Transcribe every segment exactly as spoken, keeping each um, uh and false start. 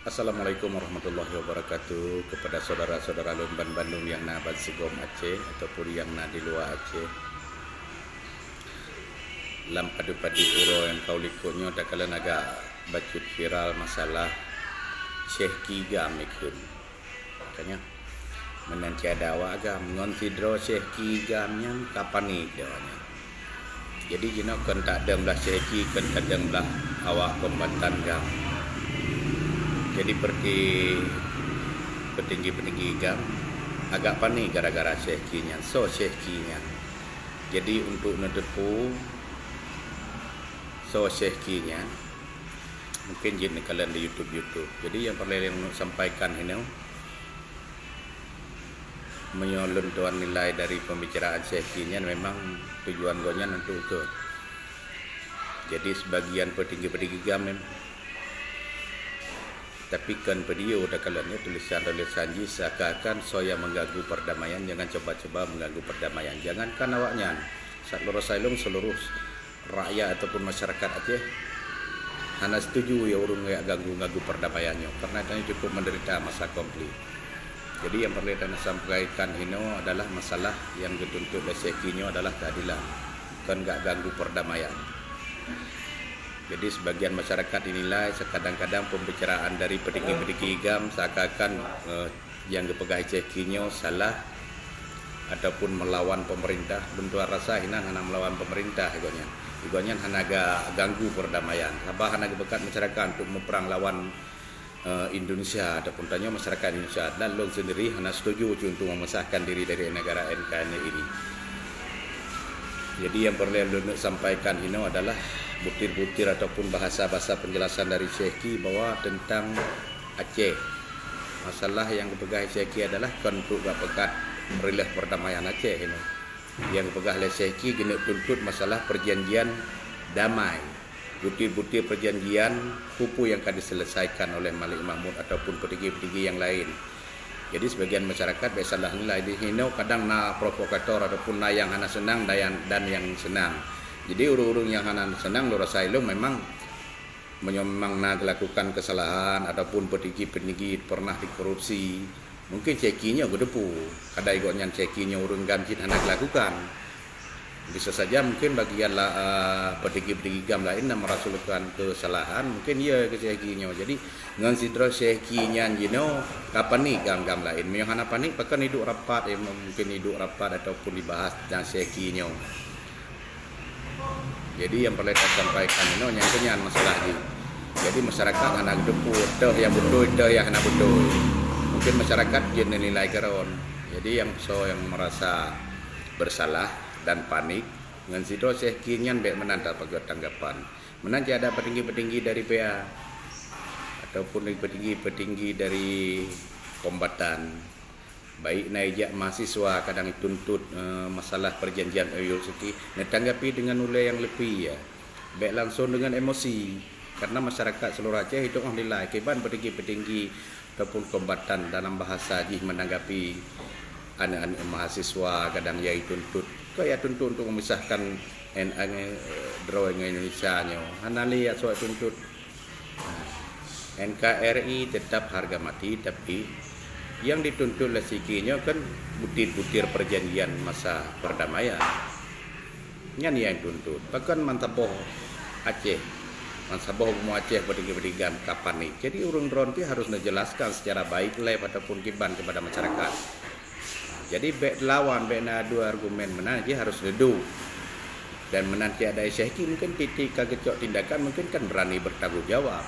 Assalamualaikum warahmatullahi wabarakatuh. Kepada saudara-saudara lôn ban bandum nyang na ban sigom Aceh ataupun nyang na di luwa Aceh. Lam padub-padub uroe nyang ka u likot nyoe takalon agak bacut viral masalah Syekh Ki GAM ikheun. Makanya, meunan cit ada awak GAM ngon sidroe Syekh Ki GAM nyan ka panik deh awak nyan. Jadi jinoe kon tadong blah Syekh Ki, kon tadong blah awak kombatan GAM. Jadi berarti peutinggi-peutinggi GAM agak panik gara-gara Syekh Ki nyan. Soe Syekh Ki nyan? Jadi untuk neuteupeue soe Syekh Ki nyan, mungkin jeuet neukalon di YouTube-YouTube. Jadi nyang peureulée lôn sampaikan inoe, meunyoe lôn tuan nilai dari pembicaraan Syekh Ki nyan, memang tujuan gobnyan untuk ukeue. Jadi sebagian peutinggi-peutinggi GAM mem-, tapi kon video takalon nyoe tulisan-tulisan jih seakan-akan soe nyang mengganggu perdamaian, jangan coba-coba mengganggu perdamaian. Jangankan awak nyan, sa-, lôn rasa ilong seluruh rakyat ataupun masyarakat Aceh hana setuju ya ureuëng yak ganggu-ganggu perdamaian nyoe, karena tanyoe cukup menderita masa konflik. Jadi nyang peureulée tanyoe sampaikan inoe adalah masalah nyang geutuntut lé Syekh Ki nyoe adalah keadilan, kon gak ganggu perdamaian. Jadi sebagian masyarakat dinilai sekadang-kadang pembicaraan dari petinggi-petinggi GAM seakan-akan, eh, nyang geupeugah Syekh Ki nyoe salah ataupun melawan pemerintah. Lôn tuan rasa inan hana melawan pemerintah gobnyan. Gobnyan hana ga-, ganggu perdamaian. Haba hana geupeugah masyarakat untuk muprang lawan, eh, Indonesia ataupun tanyoe masyarakat Indonesia. Dan lôn sendiri hana setuju untuk memisahkan diri dari negara N K R I ini. Jadi nyang peureulée lôn sampaikan inoe adalah butir-butir ataupun bahasa-bahasa penjelasan dari Syekh Ki bahwa tentang Aceh. Masalah nyang geupeugah Syekh Ki adalah kon untuk gak peugah reuloh perdamaian Aceh inoe. Nyang geupeugah lé Syekh Ki geuneuk tuntut masalah perjanjian damai. Butir-butir perjanjian peue-peue nyang ka diselesaikan oleh Malik Mahmud ataupun petinggi-petinggi nyang laén. Jadi sebagian masyarakat bék salah nilai, di hinoe kadang na provokator ataupun na nyang hana seunang dan nyang, dan nyang seunang. Jadi ureuëng-ureuëng nyang hana seunang lôn rasa ilong memang meunyoe memang na geulatôkan keusalahan ataupun petinggi-petinggi pernah dikorupsi, mungkin Syekh Ki nyoe geuteupeue. Kadai gobnyan Syekh Ki nyoe ureuëng GAM cit hana geulatôkan. Bisa saja mungkin bagian la-, eh, petinggi-petinggi GAM laén na meurasakan keusalahan, mungkin iya keu Syekh Ki nyoe. Jadi ngon sidroe Syekh Ki nyan jinoe ka panik GAM-GAM laén. Meunyoe hana panik, pakon iduek rapat, eh, mungkin iduek rapat ataupun dibahas tentang Syekh Ki nyoe. Jadi nyang peureulée tasampaikan inoe nyang keunyan masalah jih. Jadi masyarakat hana geuteupeue toh nyang beutôi, toh nyang hana beutôi. Mungkin masyarakat jeuet neunilai keudroe. Jadi nyang soe nyang meurasa bersalah dan panik ngon sidroe Syekh Ki nyan bék meunan tapageue tanggapan. Meunan cit ada petinggi-petinggi dari P A ataupun petinggi-petinggi dari kombatan. Baik na ijak mahasiswa kadang ituntut, eh, masalah perjanjian M O U Syekh Ki, neutanggapi deungon ulée nyang leupie ya. Bék langsong deungon emosi. Karena masyarakat seluruh Aceh itu nilai kiban petinggi-petinggi ataupun kombatan dalam bahasa jih menanggapi aneuk-aneuk mahasiswa kadang ya ituntut. Kok ya tuntut untuk memisahkan en-, ane-, eh, droe ngon Indonesia nyoe. Hana lé ya suat tuntut. N K R I tetap harga mati, tapi nyang dituntut lé Syekh Ki nyoe kan butir-butir perjanjian masa perdamaian. Nyan nyang tuntut. Pakon meusaboh Aceh, meusaboh bumoe Aceh petinggi-petinggi GAM ka panik. Jadi ureuëng droen pih harus neujelaskan secara baik live ataupun kiban kepada masyarakat. Jadi bék lawan, bék na adu argumen, meunan jih harus neuduek. Dan meunan cit ada Syekh Ki mungkin titik ka geucok tindakan mungkin kan berani bertanggung jawab.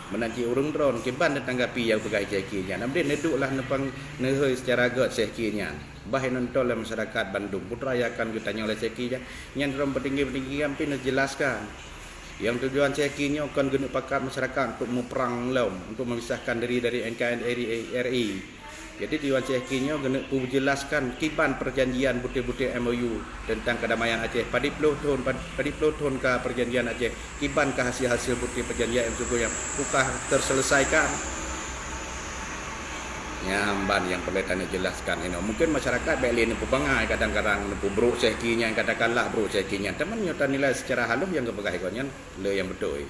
Meunan cit ureuëng droen kiban neutanggapi nyang peugah Syekh Ki nyan. Amdeh neuduek lah neupang neuhôi secara gét Syekh Ki nyan. Bah nonton lé masyarakat bandum putra nyang akan geutanyong lé Syekh Ki nyan. Nyan droen petinggi-petinggi GAM pih neujelaskan. Nyang tujuan Syekh Ki nyoe kon geuneuk pakat masyarakat untuk muprang lom, untuk memisahkan diri dari N K R I. Jadi tujuan Syekh Ki nyoe geuneuk peujelaskan kiban perjanjian butir-butir M O U tentang kedamaian Aceh. Padit ploh thon, pad-, padit ploh thon ka perjanjian Aceh. Kiban ka hasil-hasil butir perjanjian M O U nyan bukah terselesaikan. Nyan ban nyang peureulée tanyoe jelaskan inoe. Mungkin masyarakat bék lé neupeubangai kadang-kadang neupeubrok Syekh Ki nyan, katakanlah brok Syekh Ki nyan. Teuma nyoe tanilai secara halus nyang geupeugah iko nyan le nyang beutôi.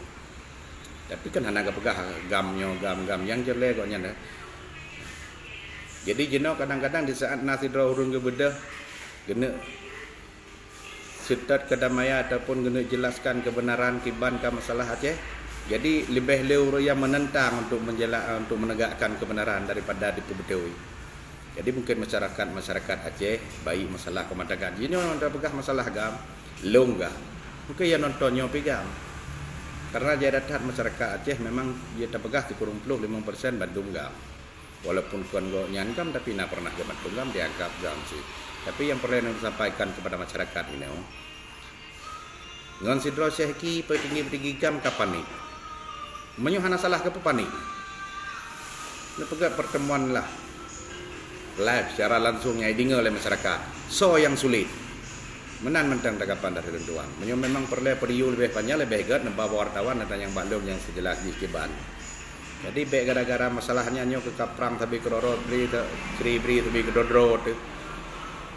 Tapi kan hana geupeugah GAM nyoe, GAM, GAM. Nyang jeulaih gobnyan, eh. Jadi jinoe kadang-kadang di saat na sidroe ureuëng geubeudôh, geuneuk seutôt keudamaian ataupun geuneuk jelaskan keubeunaran kiban ka masalah Aceh. Jadi leubeh le ureuëng nyang meunentang untuk menjela-, untuk menegakkan keubeunaran daripada dipeubeutôi. Jadi mungkin masyarakat-masyarakat Aceh, baik masalah keumatakan jinoe nyang tapeugah masalah GAM, lôn GAM. Mungkin nyang nonton nyoe pih GAM. Karena jai that-that masyarakat Aceh memang jai tapeugah sikureueng ploh limong persen bandum GAM. Walaupun kon gobnyan GAM, tapi na pernah geubantu GAM, dianggap GAM sih. Tapi nyang peureulée neusampaikan kepada masyarakat inoe, ngon sidroe Syekh Ki peutinggi-peutinggi GAM ka panik. Meunyoe hana salah, keupeue panik? Neupeugét pertemuan lah live secara langsung nyang ideungoe lé masyarakat. Soe nyang sulet? Meunan mantong tanggapan dari lôn tuan. Meunyoe memang peureulée peuriyu leubeh panyang, leubeh gét neuba bak wartawan dan tanyong bak lôn nyang sijeulaih jih kiban. Jadi bék gara-gara masalah nyan nyoe keu kaprang sabe keudroe-droe, bri, bri sabe keudroe-droe teuh.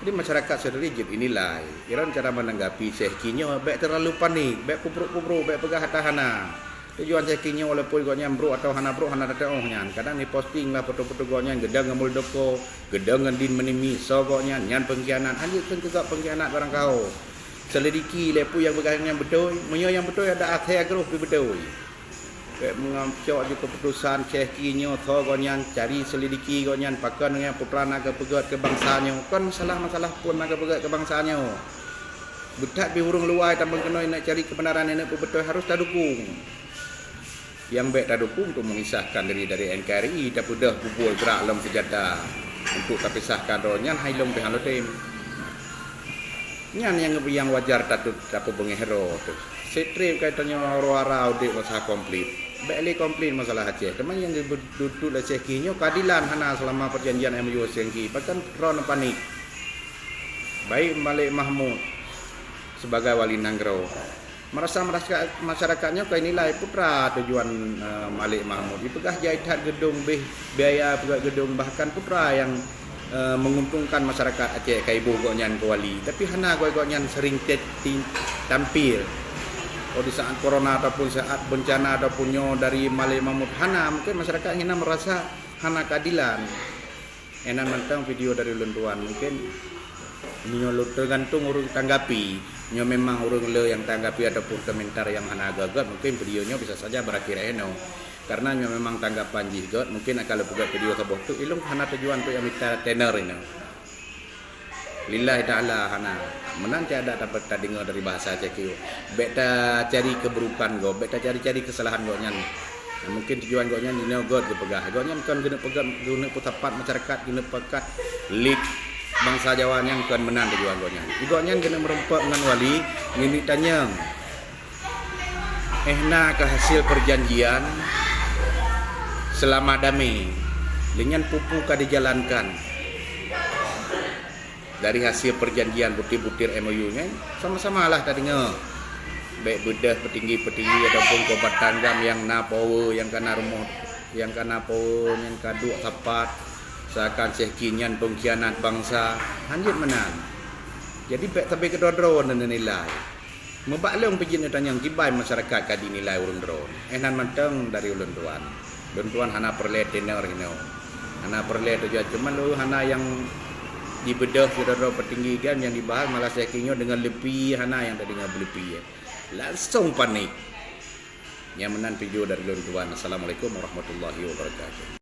Jadi masyarakat sendiri jeuet inilai. Iran cara menanggapi Syekh Ki nyoe bék terlalu panik, bék kubruk-kubruk, bék peugah hata hana. Tujuan Syekh Ki nyoe walaupun gobnyan brok atawa hana brok hana teuôt nyan. Kadang diposting lah foto-foto gobnyan geudong ngon Muldoko, geudong ngon Din Meunimi, soe gobnyan, nyan pengkhianat. Hanjeuet kheun keu gob pengkhianat barang kaho. Selidiki lé peue nyang peugah nyang beutôi. Meunyoe nyang beutôi ada akhé groh pih beutôi. Bék meungamcok ju keuputosan Syekh Ki nyoe, soe gobnyan, cari selidiki gobnyan, pakon nyang putra na geupeugét keu bansa nyoe. Kon masalah-masalah phon na geupeugét keu bansa nyoe. Beuthat pih ureuëng luwa tamong keunoe nak cari keubeunaran, nak peubeutôi harôh tadukong. Nyang bék tadukong untuk memisahkan diri dari N K R I, tapeudeuh bubur grak lom seujata untuk tapisahkan droe nyan hai lom pih hana tem. Nyan nyang, nyang wajar tatut tapeubeungéh droe teuh. Sitreb kai tanyoe uroe ara udeb masa konflik. Bék lé konflik masalah Aceh. Teuma nyang geuduek lé Syekh Ki nyoe keadilan hana selama perjanjian M O U Syekh Ki. Bahkan droe panik. Baik Malik Mahmud sebagai wali nanggroe. Merasa, merasa masyarakat nyoe kai nilai putra tujuan, eh, Malik Mahmud. Dipeugah jai that gedong beh biaya peugét gedong, bahkan putra nyang, eh, menguntungkan masyarakat Aceh kai boh gobnyan keu wali. Tapi hana gobnyan sering te-, ti-, tampil. Oh, di saat corona ataupun saat bencana ataupun nyoe dari Malik Mahmud hana, mungkin masyarakat hina merasa hana keadilan. Inan mantong video dari ulôn tuan, mungkin meunyoe lôn teugantung ureuëng tanggapi, nyoe memang ureuëng le nyang tanggapi ataupun komentar nyang hana gét-gét, mungkin video nyoe bisa saja berakhir inoe. Karena nyoe memang tanggapan jih gét, mungkin akan lôn peugét video saboh teuk, ilong hana tujuan untuk nyang mita tener inoe. Lillahi ta'ala hana. Meunan cit adak dapat tadeungoe dari bahasa Aceh Ki. Bék tacari keuburukan gob, bék tacari-cari keusalahan gobnyan. Nah, mungkin tujuan gobnyan jinoe gét geupeugah. Gobnyan kon geuneuk peugét, geuneuk peusapat masyarakat, geuneuk peukat lit bansa Jawa nyan kon meunan tujuan gobnyan. Gobnyan geuneuk meurumpok ngon wali, geuneuk tanyong, "Eh, na keu hasil perjanjian selama damé, lé nyan peue-peue ka dijalankan dari hasil perjanjian butir-butir M O U nyan?" Sama-samalah tadeungoe. Bék beudôh peutinggi-peutinggi ataupun kombatan GAM nyang na power, nyang kana rumoh, nyang kana power, nyang ka duek sapat, seakan Syekh Ki nyan pengkhianat bansa. Hanjeuet meunan. Jadi bék sabe keudroe-droe neunilai. Meubak lôn pih jeuet neutanyong kiban masyarakat ka dinilai ureuëng droe. Eh, nan mantong dari ulôn tuan. Ulôn tuan hana peureulée tener inoe. Hana peureulée tujuan, cuma lôn hana nyang dibeudôh sidroe-droe peutinggi GAM nyang dibahas, malah Syekh Ki nyoe deungon leupie, hana nyang tadeungoe beuleupie. Langsong panik. Nyang meunan video dari ulôn tuan. Assalamualaikum warahmatullahi wabarakatuh.